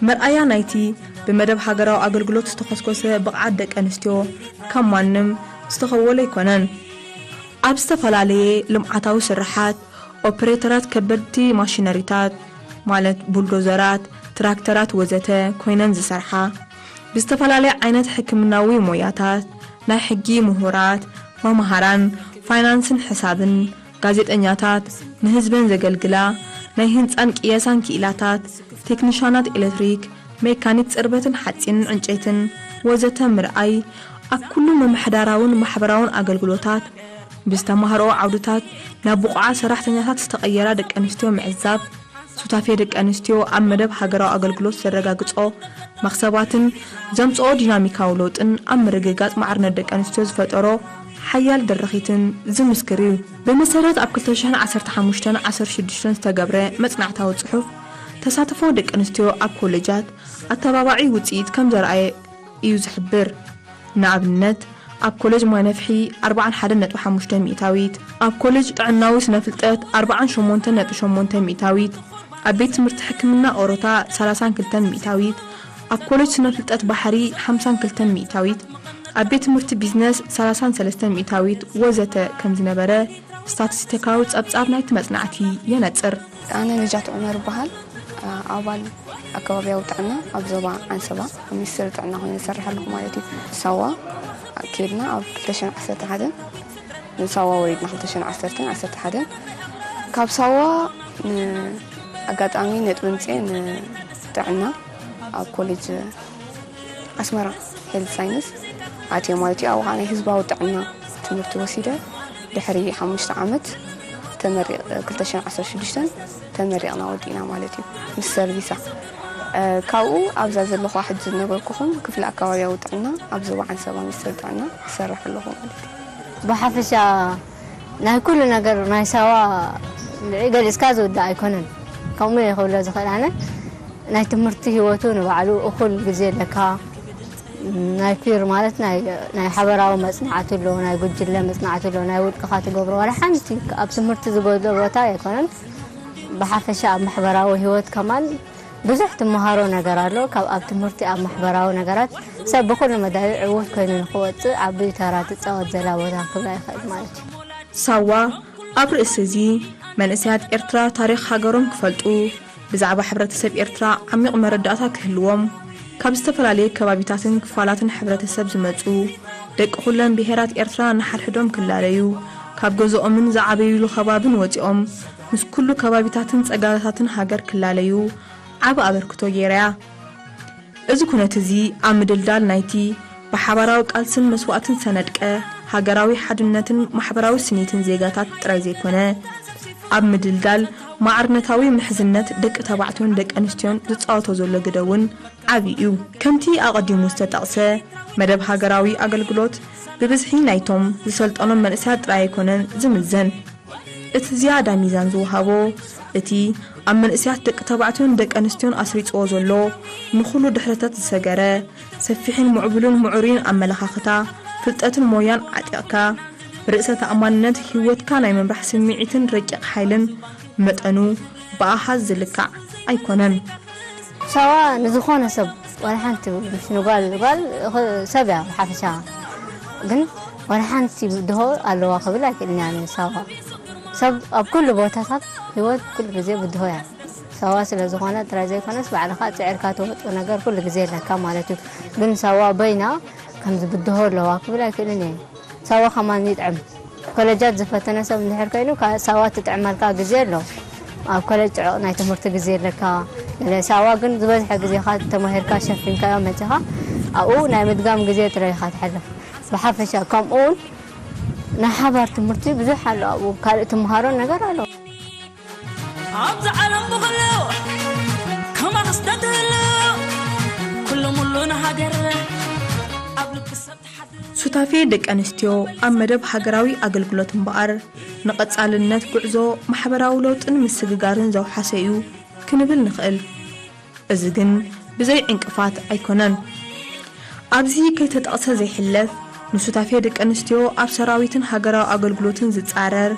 መርኣያ ናይቲ ብመደብ ሃገራዊ ኣገልግሎት ዝተኾስኮሰ ብቕዓት ደቂ ኣንስትዮ ካብ ማንም ዝተኸወለ ኣይኮነን። ኣብ ዝተፈላለየ ልምዓታዊ ስርሓት ኦፕሬተራት ከበድቲ ማሽነሪታት ማለት ቡልዶዘራት፣ ትራክተራት ወዘተ ኮይነን ዝሰርሓ፣ ብዝተፈላለየ ዓይነት ሕክምናዊ ሞያታት፣ ናይ ሕጊ ምሁራት፣ መምሃራን፣ ፋይናንስን ሕሳብን፣ ጋዜጠኛታት፣ ንህዝበን ዘገልግላ፣ ናይ ህንጻን ቅየሳን ክኢላታት፣ ቴክኒሻናት ኤሌክትሪክ፣ ሜካኒክ ጽርበትን ሓጺንን ዕንጨይትን ወዘተ ምርኣይ፣ ኣብ ኩሉ ምምሕዳራውን ማሕበራውን ኣገልግሎታት ብዝተማህርኦ ዓውድታት ናብ ብቑዓት ሰራሕተኛታት ዝተቐየራ ደቂ ኣንስትዮ ምዕዛብ፣ ሱታፌ ደቂ ኣንስትዮ ኣብ መደብ ሃገራዊ ኣገልግሎት ዘረጋግጾ መኽሰባትን ዘምጽኦ ዲናሚካዊ ለውጥን ኣብ ምርግጋጽ ማዕርነት ደቂ ኣንስትዮ ዝፈጠሮ ሓያል ድርኺትን ዝምስክር እዩ። ብመሰረት ኣብ ክልተ ሽሕን ዓሰርተ ሓሙሽተን ዓሰርተ ሽዱሽተን ዝተገብረ መጽናዕታዊ ጽሑፍ፣ ተሳትፎ ደቂ ኣንስትዮ ኣብ ኮሌጃት ኣተባባዒ ውጽኢት ከም ዘርኣየ እዩ ዝሕብር። ንኣብነት፣ ኣብ ኮሌጅ ማይ ነፍሒ ኣርብዓን ሓደን ነጥቢ ሓሙሽተ ሚእታዊት፣ ኣብ ኮሌጅ ጥዕናዊ ስነ ፍልጠት ኣርብዓን ሸሞንተን ነጥቢ ሸሞንተ ሚእታዊት፣ ኣብ ቤት ትምህርቲ ሕክምና ኦሮታ ሰላሳን ክልተን ሚእታዊት፣ ኣብ ኮሌጅ ስነ ፍልጠት ባሕሪ ሓምሳን ክልተን ሚእታዊት፣ ኣብ ቤት ትምህርቲ ቢዝነስ ሰላሳን ሰለስተን ሚእታዊት ወዘተ ከም ዝነበረ ስታቲስቲካዊ ጸብጻብ ናይቲ መጽናዕቲ የነጽር። ኣነ ነጃት ዑመር እበሃል። ኣባል ኣከባብያዊ ጥዕና ኣብ ዞባ ዓንሰባ፣ ኣብ ሚኒስትሪ ጥዕና ኮይነ ዝሰርሕ ኣለኹ ማለት እዩ። ሳዋ ኬድና ኣብ ክልተ ሽሕን ዓሰርተ ሓደን፣ ንሳዋ ወሪድና ክልተ ሽሕን ዓሰርተን ዓሰርተ ሓደን። ካብ ሳዋ ንኣጋጣሚ ነጥቢ ምጽኤ ንጥዕና ኣብ ኮሌጅ ኣስመራ ሄልት ሳይንስ ኣትየ ማለት እዩ። ኣብኡ ከዓ ናይ ህዝባዊ ጥዕና ትምህርቲ ወሲደ ድሕሪ ሓሙሽተ ዓመት ተመሪቕ ክልተ ሽሕን ዓሰርተ ሽዱሽተን ተመሪቕና ወዲእና ማለት እዩ። ምስ ሰርቪሳ ካብኡ ኣብዛ ዘለኹ ሕጂ ዝነበርኩኹም ክፍሊ ኣከባቢያዊ ጥዕና ኣብ ዞባ ዓንሰባ ሚኒስትሪ ጥዕና ይሰርሕ ኣለኹ ማለት እዩ። ብሓፈሻ ናይ ኩሉ ነገር ናይ ሳዋ ገሊጽካ ዝውዳእ ኣይኮነን። ከምኡ እየ ክብሎ ዝኽእል ኣነ። ናይ ትምህርቲ ህይወቱ ንባዕሉ እኹል ግዜ ኣለካ። ናይ ፒር ማለት ናይ ሓበራዊ መጽናዕቲ ኣሎ፣ ናይ ጉጅለ መጽናዕቲ ኣሎ፣ ናይ ውልቅኻ ትገብሮ ዋላ ሓንቲ ኣብ ትምህርቲ ዝጎድሎ ቦታ ኣይኮነን። ብሓፈሻ ኣብ ማሕበራዊ ህይወት ከማን ብዙሕ ትመሃሮ ነገር ኣሎ። ካብ ኣብ ትምህርቲ ኣብ ማሕበራዊ ነገራት ሰብ ብኹሉ መዳዩ ዕዉት ኮይኑ ንክወፅእ ዓብዪ ተራ ትፃወት ዘላ ቦታ ክብላ ይኽእል ማለት እዩ። ሳዋ ኣብ ርእሲ እዚ መንእሰያት ኤርትራ ታሪኽ ሃገሮም ክፈልጡ፣ ብዛዕባ ሕብረተሰብ ኤርትራ ዓሚቕ መረዳእታ ክህልዎም፣ ካብ ዝተፈላለየ ከባቢታትን ክፋላትን ሕብረተሰብ ዝመጹ ደቂ ኩለን ብሄራት ኤርትራ ንሓድሕዶም ክላለዩ፣ ካብ ገዝኦምን ዝዓበይሉ ከባብን ወጺኦም ምስ ኩሉ ከባቢታትን ጸጋታትን ሃገር ክላለዩ ዓቢ ኣበርክቶ ገይራ እያ። እዚ ኩነት እዚ ኣብ ምድልዳል ናይቲ ብሓባራዊ ቃልስን መስዋእትን ሰነድቀ ሃገራዊ ሓድነትን ማሕበራዊ ስኒትን ዜጋታት ጥራይ ዘይኮነ፣ ኣብ ምድልዳል ማዕርነታዊ ምሕዝነት ደቂ ተባዕትዮን ደቂ ኣንስትዮን ዝጻወቶ ዘሎ ግደ እውን ዓቢ እዩ። ከምቲ ኣቐዲሙ ዝተጠቕሰ፣ መደብ ሃገራዊ ኣገልግሎት ብብዝሒ ናይቶም ዝሰልጠኖም መንእሰያት ጥራይ ኣይኮነን ዝምዘን። እቲ ዝያዳ ሚዛን ዝወሃቦ፣ እቲ ኣብ መንእሰያት ደቂ ተባዕትዮን ደቂ ኣንስትዮን ኣስሪጽዎ ዘሎ ንኹሉ ድሕረታት ዝሰገረ፣ ሰፊሕን ምዕቡልን ምዕሩይን ኣመለኻኽታ፣ ፍልጠትን ሞያን ዓጢቕካ፣ ብርእሰ ተኣማንነት ህይወትካ ናይ ምምራሕ ስምዒትን ረቂቕ ሓይልን መጠኑ ብኣሃዝ ዝልካዕ ኣይኮነን። ሳዋ ንዝኾነ ሰብ ዋላ ሓንቲ፣ ምስ ንጓል ጓል ሰብ እያ ብሓፈሻ፣ ግን ዋላ ሓንቲ ብድሆ ኣለዋ ክብል ኣይክእልን እያ። ሳዋ ሰብ ኣብ ኩሉ ቦታታት ህይወት ኩሉ ግዜ ብድሆ እያ። ሳዋ ስለ ዝኾነ ጥራይ ዘይኮነስ ባዕልኻ ፅዕርካ ትወፅኦ ነገር ኩሉ ግዜ ኣለካ ማለት እዩ። ግን ሳዋ በይና ከምዚ ብድሆ ኣለዋ ክብል ኣይክእልን እየ። ሳዋ ከማን ይጥዕም። ኮለጃት ዝፈተነ ሰብ እንድሕር ኮይኑ ሳዋ ትጥዕመልካ ግዜ ኣሎ። ኣብ ኮለጅ ፅዑቕ ናይ ትምህርቲ ግዜ ኣለካ። ሳዋ ግን ዝበዝሐ ግዜኻ ተማሂርካ ሸፊንካዮ መፂኻ ኣብኡ ናይ ምድጋም ግዜ ጥራይ ኢኻ ትሕልፍ። ብሓፈሻ ከምኡ እውን ናይ ሓባር ትምህርቲ ብዙሕ ኣሎ ኣብኡ ካልእ ትምሃሮ ነገር ኣሎ። ኣብዚ ዓለም ብኸሎ ከማኽስ ተትህሉ ኩሉ ሙሉ ንሃገር ኣብ ልቢ ሰብ ትሓድር። ሱታፌ ደቂ ኣንስትዮ ኣብ መደብ ሃገራዊ ኣገልግሎት እምበኣር ንቐጻልነት ጉዕዞ ማሕበራዊ ለውጥን ምስግጋርን ዘውሓሰ እዩ ክንብል ንኽእል። እዚ ግን ብዘይ ዕንቅፋት ኣይኮነን። ኣብዚ ከይተጠቕሰ ዘይሕለፍ ንሱታፌ ደቂ ኣንስትዮ ኣብ ሰራዊትን ሃገራዊ ኣገልግሎትን ዝጻረር፣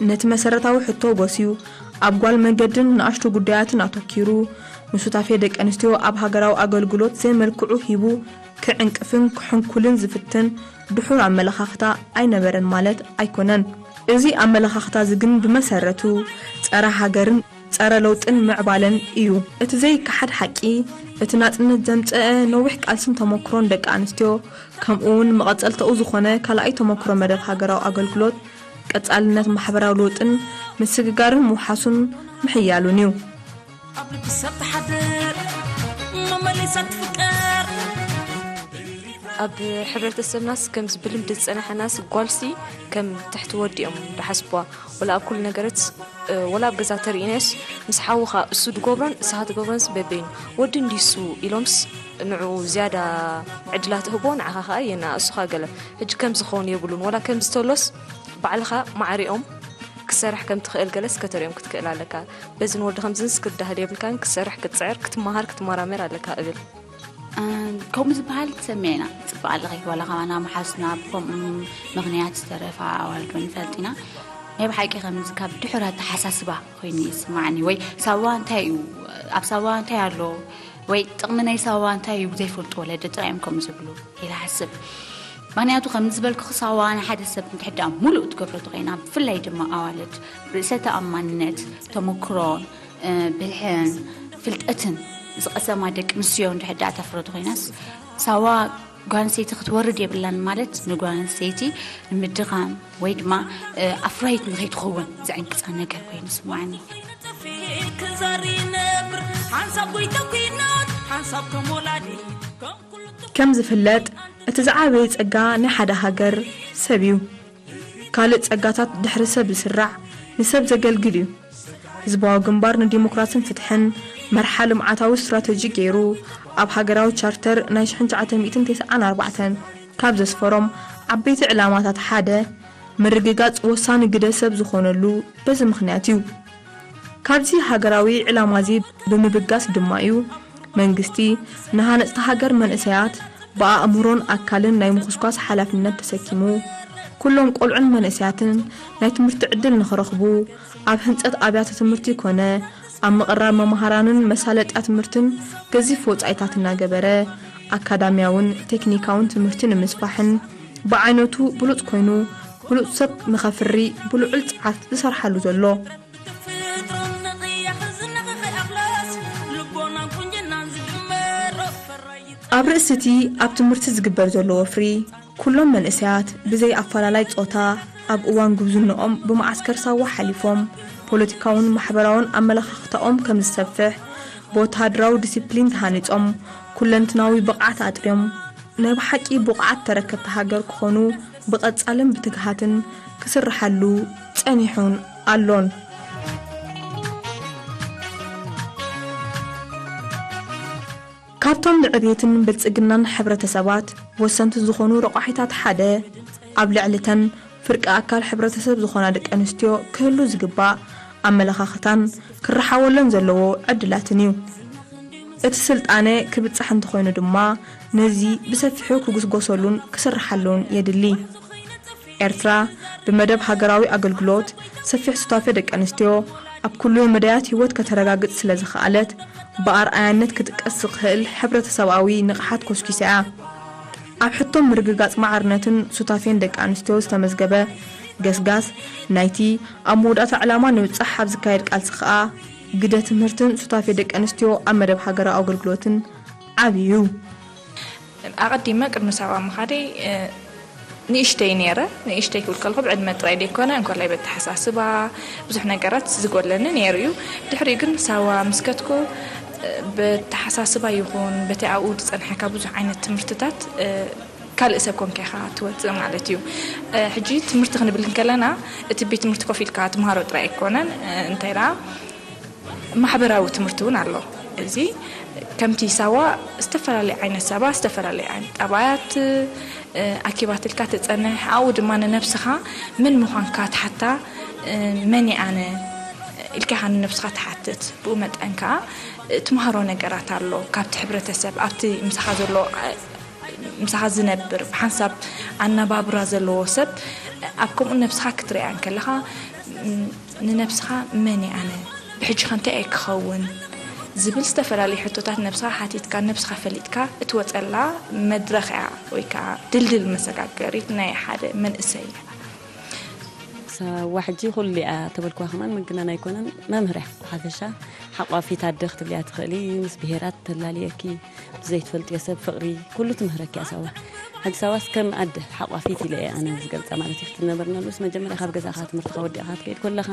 ነቲ መሰረታዊ ሕቶ ጎስዩ ኣብ ጓል መገድን ንኣሽቱ ጉዳያትን ኣተኪሩ ንሱታፌ ደቂ ኣንስትዮ ኣብ ሃገራዊ ኣገልግሎት ዘይመልክዑ ሂቡ ክዕንቅፍን ክሕንኩልን ዝፍትን ድሑር ኣመለኻኽታ ኣይነበረን ማለት ኣይኮነን። እዚ ኣመለኻኽታ እዚ ግን ብመሰረቱ ጸረ ሃገርን ጸረ ለውጥን ምዕባለን እዩ። እቲ ዘይከሓድ ሓቂ፣ እቲ ናጽነት ዘምጸአ ነዊሕ ቃልስን ተመክሮን ደቂ ኣንስትዮ፣ ከምኡ እውን መቐጸልታኡ ዝኾነ ካልኣይ ተመክሮ መደብ ሃገራዊ ኣገልግሎት፣ ቀጻልነት ማሕበራዊ ለውጥን ምስግጋርን ምውሓሱን ምሕያሉን እዩ። ኣብ ልቢ ሰብ ትሓድር መመሊሳ ትፍቀር። ኣብ ሕብረተሰብናስ ከምዚ ብልምዲ ዝጸናሕናስ ጓልሲ ከም ትሕቲ ወዲ እዮም ዝሓስብዋ። ወላ ኣብ ኩሉ ነገረት፣ ወላ ኣብ ገዛ ተርእናዮስ ምስ ሓውኻ እሱ ድገብሮን እሳኻ ትገብሮንስ በበይኑ። ወዲ እንዲሱ ኢሎምስ ንዕኡ ዝያዳ ዕድላት እህቦ፣ ንዓኻ ኸኣ የና እሱኻ ገለ። ሕጂ ከምዚ ክኸውን የብሉን። ወላ ከምዚ ተሎስ ባዕልኻ ማዕሪኦም ክሰርሕ ከም ትኽእል ገለስ ከተርእዮም ክትክእል ኣለካ። በዚ ንወዲ ከምዝንስ ክትዳህል የብልካን። ክትሰርሕ፣ ክትጽዕር፣ ክትመሃር፣ ክትመራመር ኣለካ እብል። ከምኡ ዝበሃል ትሰምዕ ኢና። ጽቡቕ ኣለኺ ዋላ ካባና መሓዝና ብኸምኡ ምኽንያት ዝተረፋ ኣዋልድ እውን ንፈልጥ ኢና። ናይ ብሓቂ ከምዚ ካብ ድሑር ኣተሓሳስባ ኮይኑ ይስማዓኒ። ወይ ሳዋ እንታይ እዩ፣ ኣብ ሳዋ እንታይ ኣሎ፣ ወይ ጥቕሚ ናይ ሳዋ እንታይ እዩ ዘይፈልጡ ወለዲ ጥራይ እዮም ከምኡ ዝብሉ ኢለ እሓስብ። ምኽንያቱ ከም ዝበልኩ ሳዋ ንሓደ ሰብ እንድሕር ደኣ ሙሉእ ትገብሮ ተኾይና፣ ብፍላይ ድማ ኣዋልድ ርእሰ ተኣማንነት፣ ተመክሮን፣ ብልሕን ፍልጠትን ዝቐሰማ ደቂ ኣንስትዮ እንድሕር ደኣ ተፍርዮ ተኾይናስ ሳዋ ጓል ኣንስተይቲ ክትወርድ የብላን ማለት ንጓል ኣንስተይቲ ንምድኻም ወይ ድማ ኣፍራይት ንኸይትኸውን ዘዕንቅጻ ነገር ኮይኑ ይስምዓኒ። ክዛር ይነብር ሓንሳብ ጎይታ ኲናት ሓንሳብ ከም ወላዲ ከም ኩሉ ከም ዝፍለጥ፣ እቲ ዝዓበየ ጸጋ ናይ ሓደ ሃገር ሰብ እዩ። ካልእ ጸጋታት ድሕሪ ሰብ ዝስራዕ፣ ንሰብ ዘገልግል እዩ። ህዝባዊ ግንባር ንዲሞክራስን ፍትሕን መርሓ ልምዓታዊ ስትራተጂ ገይሩ፣ ኣብ ሃገራዊ ቻርተር ናይ ሽሕን ትሽዓተ ሚእትን ተስዓን ኣርባዕተን ካብ ዘስፈሮም ዓበይቲ ዕላማታት ሓደ፣ ምርግጋጽ ወሳኒ ግደ ሰብ ዝኾነሉ በዚ ምኽንያት እዩ። ካብዚ ሃገራዊ ዕላማዚ ብምብጋስ ድማ እዩ መንግስቲ ንሃነጽቲ ሃገር መንእሰያት ብኣእምሮን ኣካልን ናይ ምኹስኳስ ሓላፍነት ተሰኪሙ፣ ኩሎም ቆልዑን መንእሰያትን ናይ ትምህርቲ ዕድል ንኽረኽቡ፣ ኣብ ህንጸት ኣብያተ ትምህርቲ ኮነ ኣብ ምቕራብ መምሃራንን መሳለጥያ ትምህርትን ገዚፍ ወጻኢታት እናገበረ፣ ኣካዳሚያውን ቴክኒካውን ትምህርቲ ንምስፋሕን ብዓይነቱ ብሉጽ ኮይኑ ብሉጽ ሰብ ንኸፍሪ ብልዑል ጸዓት ዝሰርሓሉ ዘሎ። ኣብ ርእሲ እቲ ኣብ ትምህርቲ ዝግበር ዘሎ ወፍሪ፣ ኩሎም መንእሰያት ብዘይ ኣፈላላይ ጾታ ኣብ እዋን ጉብዝንኦም ብመዓስከር ሳዋ ሓሊፎም፣ ፖለቲካውን ማሕበራውን ኣመለኻኽታኦም ከም ዝሰፍሕ፣ ብወተሃደራዊ ዲሲፕሊን ተሃኒጾም፣ ኩለንትናዊ ብቕዓት ኣጥርዮም፣ ናይ ብሓቂ ብቑዓት ተረከብቲ ሃገር ክኾኑ ብቐጻልን ብትግሃትን ክስርሓሉ ጸኒሑን ኣሎን። ካብቶም ንዕቤትን ብልጽግናን ሕብረተሰባት ወሰንቲ ዝኾኑ ረቋሒታት ሓደ፣ ኣብ ልዕሊተን ፍርቂ ኣካል ሕብረተሰብ ዝኾና ደቂ ኣንስትዮ ክህሉ ዝግባእ ኣመለኻኽታን ክረሓወለን ዘለዎ ዕድላትን እዩ። እቲ ስልጣነ ክብጻሕ እንተኾይኑ ድማ፣ ነዚ ብሰፊሑ ክጉስጎሰሉን ክስርሓሉን የድሊ። ኤርትራ ብመደብ ሃገራዊ ኣገልግሎት ሰፊሕ ሱታፌ ደቂ ኣንስትዮ ኣብ ኩሉ መዳያት ህይወት ከተረጋግጽ ስለ ዝኸኣለት፣ ብኣርኣያነት ክጥቀስ ዝኽእል ሕብረተሰብኣዊ ንቕሓት ኮስኪሳ እያ። ኣብ ሕቶ ምርግጋጽ ማዕርነትን ሱታፌን ደቂ ኣንስትዮ ዝተመዝገበ ገስጋስ ናይቲ ኣብ መወዳእታ ዕላማ ንምብጻሕ ኣብ ዝካየድ ቃልሲ ከኣ፣ ግደ ትምህርትን ሱታፌ ደቂ ኣንስትዮ ኣብ መደብ ሃገራዊ ኣገልግሎትን ዓቢ እዩ። ኣቐዲመ ቅድሚ ሳዋ ምኻደይ፣ እ፣ ንእሽተይ ነይረ። ንእሽተይ ክብል ከለኹ ብዕድመ ጥራይ ደይኮነ፣ እንኮላይ በተሓሳስባ ብዙሕ ነገራት ዝጎለኒ ነይሩ እዩ። ድሕሪኡ ግን ሳዋ ምስ ከድኩ፣ እ፣ በተሓሳስባ ይኹን በቲ ኣብኡ ዝጸንሐካ ብዙሕ ዓይነት ትምህርትታት፣ እ፣ ካልእ ሰብ ኮንካ ኢኻ ትወጽእ ማለት እዩ። እ፣ ሕጂ ትምህርቲ ክንብል እንከለና፣ እቲ ቤት ትምህርቲ ኮፍ ኢልካ ትምሃሮ ጥራይ ኣይኮነን። እ፣ እንታይ ደኣ፣ ማሕበራዊ ትምህርቲ እውን ኣሎ። እዚ ከምቲ ሳዋ ዝተፈላለየ ዓይነት ሰባት፣ ዝተፈላለየ ዓይነት ጠባያት፣ እ፣ ኣኪባትልካ ትጸንሕ። ኣብኡ ድማ ንነብስኻ መን ምዃንካ ትሓታ፣ እ፣ መን እየ ኣነ ኢልካ ኢኻ ንነብስኻ ትሓትት። ብኡ መጠን ከኣ፣ እ፣ ትምሃሮ ነገራት ኣሎ ካብቲ ሕብረተሰብ፣ ኣብቲ ምሳኻ ዘሎ፣ እ፣ ምሳኻ ዝነብር፣ ብሓንሳብ ኣነባብራ ዘለዎ ሰብ፣ ኣብ ከምኡ ነብስኻ ክትሪኣ እንከለኻ፣ ም-፣ ንነብስኻ መን እየ ኣነ? ብሕጂ ከ እንታይ እየ ክኸውን? ዝብል ዝተፈላለዩ ሕቶታት ነብስኻ ሓቲትካ፣ ነብስኻ ፈሊጥካ እትወጸላ መድረኽ እያ፣ ወይ ከኣ ድልድል መሰጋገሪት ናይ ሓደ መንእሰይ። ሳዋ ሕጂ ኩሉ እያ ተበልክዋ ከማን ምግናን ኣይኮነን፣ መምህር እያ። ብሓፈሻ ሓቋፊት ኣደ ክትብልያ ትኽእሊ፣ ምስ ብሄራት ተላልየኪ፣ ብዘይትፈልጥዮ ሰብ ፍቕሪ ኩሉ ትምህረኪ እያ ሳዋ። ሕጂ ሳዋስ ከም ኣደ ሓቋፊት ኢለ እየ ኣነ ዝገልጻ ማለት እዩ። ክትነበርናሉስ መጀመርያ ካብ ገዛኻ ትምህርትኻ ወዲእኻ ክትከይድ ከለኻ፣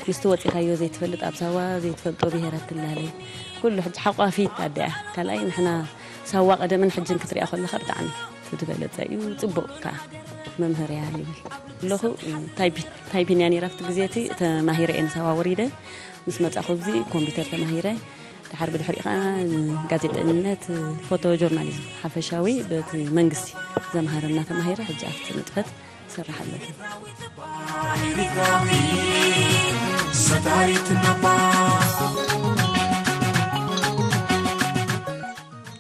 ምስቲ ወጺኻዮ ዘይትፈልጥ ኣብ ሳዋ ዘይትፈልጦ ብሄራት ትላለ። ኩሉ ሕጂ ሓቋፊት ኣደ እያ። ካልኣይ ንሕና ሳዋ ቀደምን ሕጅን ክትሪኣ ከለኻ ብጣዕሚ እቲ ዝበለጸ እዩ። ጽቡቕ ከኣ መምህር እያ ይብል ኣለኹ። ታይፒን፣ ታይፒን እያ ነይራ ኣብቲ ግዜ እቲ። ተማሂረ እየ ንሳዋ ወሪደ። ምስ መጻኹ ኣብዚ ኮምፒውተር ተማሂረ። ድሓር ብድሕሪኡ ከኣ ጋዜጠኝነት፣ ፎቶ ጆርናሊዝም ሓፈሻዊ በቲ መንግስቲ ዘምሃረና ተማሂረ። ሕጂ ኣብቲ ንጥፈት እሰርሕ ኣለኹ።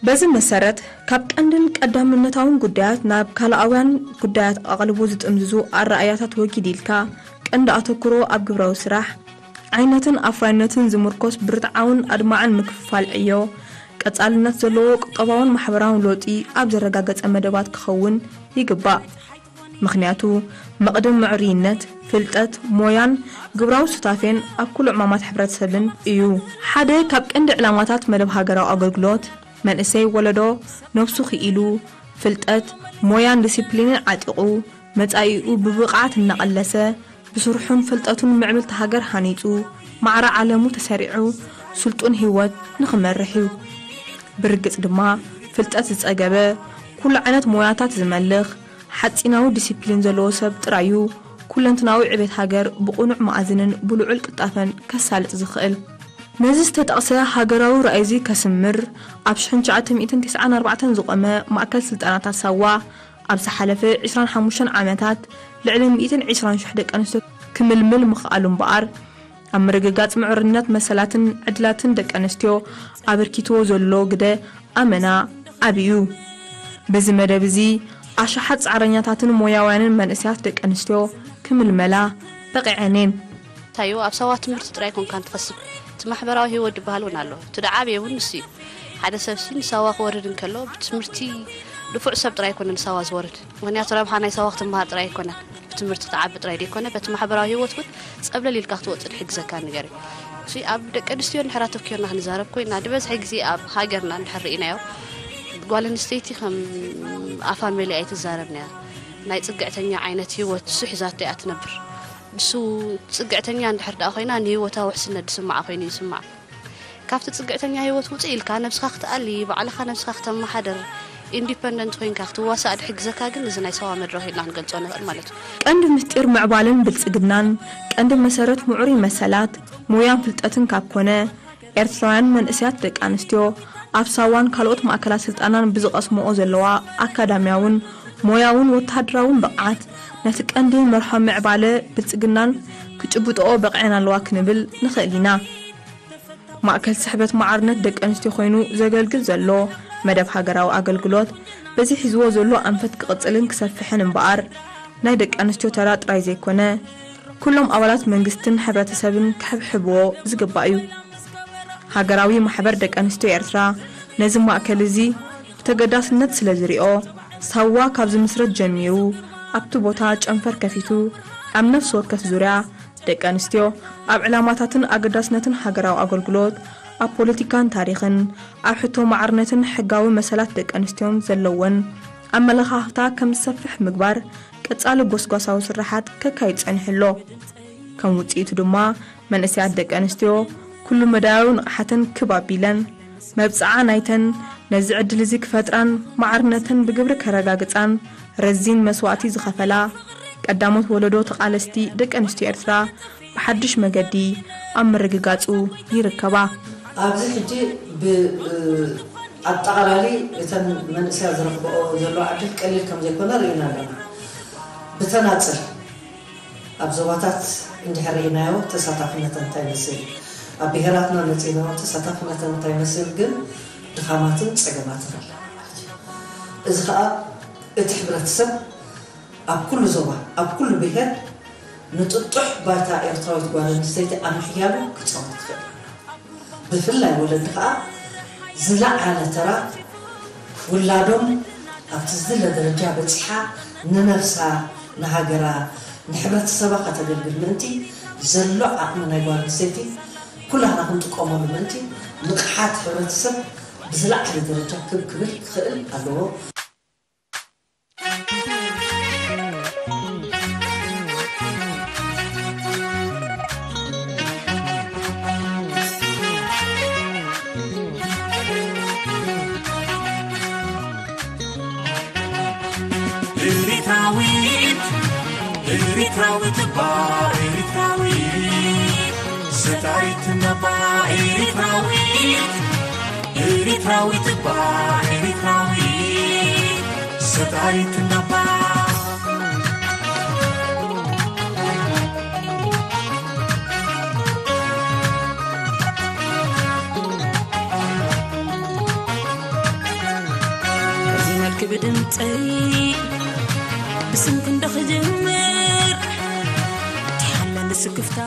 በዚ መሰረት፣ ካብ ቀንድን ቀዳምነታውን ጉዳያት ናብ ካልኣውያን ጉዳያት ኣቓልቦ ዝጥምዝዙ ኣረኣእያታት ወጊድ ኢልካ፣ ቀንዲ ኣተኩሮ ኣብ ግብራዊ ስራሕ፣ ዓይነትን ኣፍራይነትን ዝምርኮስ ብርትዓውን ኣድማዕን ምክፍፋል ዕዮ፣ ቀጻልነት ዘለዎ ቁጠባውን ማሕበራውን ለውጢ ኣብ ዘረጋገጸ መደባት ክኸውን ይግባእ። ምኽንያቱ፣ መቕድም ምዕሩይነት፣ ፍልጠት፣ ሞያን ግብራዊ ሱታፌን ኣብ ኩሉ ዕማማት ሕብረተሰብን እዩ። ሓደ ካብ ቀንዲ ዕላማታት መደብ ሃገራዊ ኣገልግሎት፣ መንእሰይ ወለዶ ነብሱ ክኢሉ፣ ፍልጠት፣ ሞያን ዲሲፕሊንን ዓጢቑ፣ መጻኢኡ ብብቕዓት እናቐለሰ፣ ብስርሑን ፍልጠቱን ምዕብልቲ ሃገር ሃኒጹ፣ ማዕረ ዓለሙ ተሰሪዑ፣ ስልጡን ህይወት ንኽመርሕ እዩ። ብርግጽ ድማ፣ ፍልጠት ዝጸገበ፣ ኩሉ ዓይነት ሞያታት ዝመልኽ ሓጺናዊ ዲሲፕሊን ዘለዎ ሰብ ጥራይ እዩ ኩለንትናዊ ዕቤት ሃገር ብቕኑዕ መኣዝንን ብልዑል ቅልጣፈን ከሳልጥ ዝኽእል። ነዚ ዝተጠቕሰ ሃገራዊ ራእይዚ ከስምር ኣብ ሽሕን ትሽዓተ ሚእትን ተስዓን ኣርባዕተን ዝቖመ ማእከል ስልጠናታት ሳዋ ኣብ ዝሓለፈ ዕስራን ሓሙሽተን ዓመታት ልዕሊ ሚእትን ዕስራን ሽሕ ደቂ ኣንስትዮ ክምልምል ምኽኣሉ እምበኣር ኣብ ምርግጋጽ ምዕሩይነት መሰላትን ዕድላትን ደቂ ኣንስትዮ ኣበርኪትዎ ዘሎ ግደ ኣመና ዓቢ እዩ። በዚ መደብ እዚ ኣሽሓት ጻዕረኛታትን ሞያውያንን መንእሰያት ደቂ ኣንስትዮ ክምልመላ በቒዐን እየን። እንታይ እዩ ኣብ ሳዋ ትምህርቲ ጥራይ ኮንካን ትኸስብ እቲ ማሕበራዊ ህይወት ዝበሃል እውን ኣሎ። እቲ ደዓብየ እውን ንሱ እዩ። ሓደ ሰብሲ ንሳዋ ክወርድ እንከሎ ብትምህርቲ ንፉዕ ሰብ ጥራይ ኣይኮነ ንሳዋ ዝወርድ። ምኽንያቱ ረብሓ ናይ ሳዋ ክትምሃር ጥራይ ኣይኮነን። ብትምህርቲ ትዓቢ ጥራይ ዘይኮነ በቲ ማሕበራዊ ህይወት እውን ጸብለል ኢልካ ክትወጽእ ዝሕግዘካ ነገር እዩ። እሺ፣ ኣብ ደቂ ኣንስትዮ እንድሕር ኣተኪርና ክንዛረብ ኮይና፣ ዝበዝሐ ግዜ ኣብ ሃገርና እንድሕር ርኢናዮ፣ ጓል ኣንስተይቲ ከም ኣፋ መሊኣ ኣይትዛረብን እያ። ናይ ጽግዕተኛ ዓይነት ህይወት ንሱ ሒዛቶ እያ ትነብር። ንሱ ጽግዕተኛ እንድሕር ደኣ ኮይና፣ ንህይወታ ውሕስነት ዝስምዓ ኮይኑ ይስምዓ። ካብቲ ጽግዕተኛ ህይወት ውጽእ ኢልካ፣ ነብስኻ ክትኣሊ፣ ባዕልኻ ነብስኻ ክተመሓድር፣ ኢንዲፐንደንት ኮይንካ ክትዋሳእ ዝሕግዘካ ግን እዚ ናይ ሳዋ መድረኽ ኢልና ክንገልጾ ንኽእል ማለት እዩ። ቀንዲ ምስጢር ምዕባለን ብልጽግናን፣ ቀንዲ መሰረት ምዕሩይ መሰላት፣ ሞያን ፍልጠትን ካብ ኮነ፣ ኤርትራውያን መንእሰያት ደቂ ኣንስትዮ ኣብ ሳዋን ካልኦት ማእከላት ስልጠናን ብዝቐስምኦ ዘለዋ ኣካዳምያውን ሞያውን ወተሃደራውን ብቕዓት፣ ነቲ ቀንዲ መርሖ ምዕባለ ብልጽግናን ክጭብጥኦ በቒዐን ኣለዋ ክንብል ንኽእል ኢና። ማእከል ስሕበት ማዕርነት ደቂ ኣንስትዮ ኮይኑ ዘገልግል ዘሎ መደብ ሃገራዊ ኣገልግሎት፣ በዚ ሒዝዎ ዘሎ ኣንፈት ክቕጽልን ክሰፍሕን እምበኣር፣ ናይ ደቂ ኣንስትዮ ተራ ጥራይ ዘይኮነ፣ ኩሎም ኣባላት መንግስትን ሕብረተሰብን ክሕብሕብዎ ዝግባእ እዩ። ሃገራዊ ማሕበር ደቂ ኣንስትዮ ኤርትራ ነዚ ማእከል እዚ ብተገዳስነት ስለ ዝሪኦ፣ ሳዋ ካብ ዝምስረት ጀሚሩ ኣብቲ ቦታ ጨንፈር ከፊቱ ኣብ ነፍሲ ወከፍ ዙርያ ደቂ ኣንስትዮ ኣብ ዕላማታትን ኣገዳስነትን ሃገራዊ ኣገልግሎት፣ ኣብ ፖለቲካን ታሪኽን፣ ኣብ ሕቶ ማዕርነትን ሕጋዊ መሰላት ደቂ ኣንስትዮን ዘለወን ኣመለኻኽታ ከም ዝሰፍሕ ምግባር ቀጻሊ ጎስጓሳዊ ስርሓት ከካይድ ጸኒሑ ኣሎ። ከም ውጽኢቱ ድማ መንእሰያት ደቂ ኣንስትዮ ኩሉ መዳያዊ ንቕሓተን ክብ ኣቢለን መብጽዓ ናይተን ነዚ ዕድል እዚ ክፈጥራን ማዕርነተን ብግብሪ ከረጋግጻን ረዚን መስዋእቲ ዝኸፈላ ቀዳሞት ወለዶ ተቓለስቲ ደቂ ኣንስትዮ ኤርትራ ብሓድሽ መገዲ ኣብ ምርግጋጹ ይርከባ። ኣብዚ ሕጂ ብ-፣ ኣጠቓላሊ እተን መንእሰያት ዝረኽብኦ ዘለዋ ዕድል ቀሊል ከም ዘይኮነ ርኢና ኣለና። ብተናጽል ኣብ ዞባታት እንድሕር ርኢናዮ ተሳታፍነተን እንታይ ይመስል፣ ኣብ ብሄራትና መጺእናዮ ተሳታፍነተን እንታይ ይመስል ግን ድኻማትን ጸገማትን ኣለና ማለት እዩ። እዚ ኸኣ እቲ ሕብረተሰብ ኣብ ኩሉ ዞባ፣ ኣብ ኩሉ ብሄር ንጥጡሕ ባይታ ኤርትራዊት ጓል ኣንስተይቲ ኣብ ምሕያሉ ክጻወት ክኽእል ኣለዎ። ብፍላይ ወለዲ ኸኣ ዝለዓለ ተራ ውላዶም ኣብቲ ዝድለ ደረጃ በጺሓ ንነብሳ፣ ንሃገራ፣ ንሕብረተሰባ ከተገልግል ምእንቲ ዘሎ ዓቕሚ ናይ ጓል ኣንስተይቲ ኩላህና ክንጥቀመሉ ምእንቲ ንቕሓት ሕብረተሰብ ብዝለዓለ ደረጃ ክብ ክብል ክኽእል ኣለዎ። ኤሪትራዊት፣ ኤሪትራዊት እባ ኤሪትራዊት፣ ሰታሪት ነባ ኤሪትራዊት፣ ኤሪትራዊት እባ ኤሪትራዊት፣ ሰታሪት ነባ። እዚ መልክ ብድምፀይ ብስንኩ እንዶ ክጅምር ተሓለኒ ስክፍታ።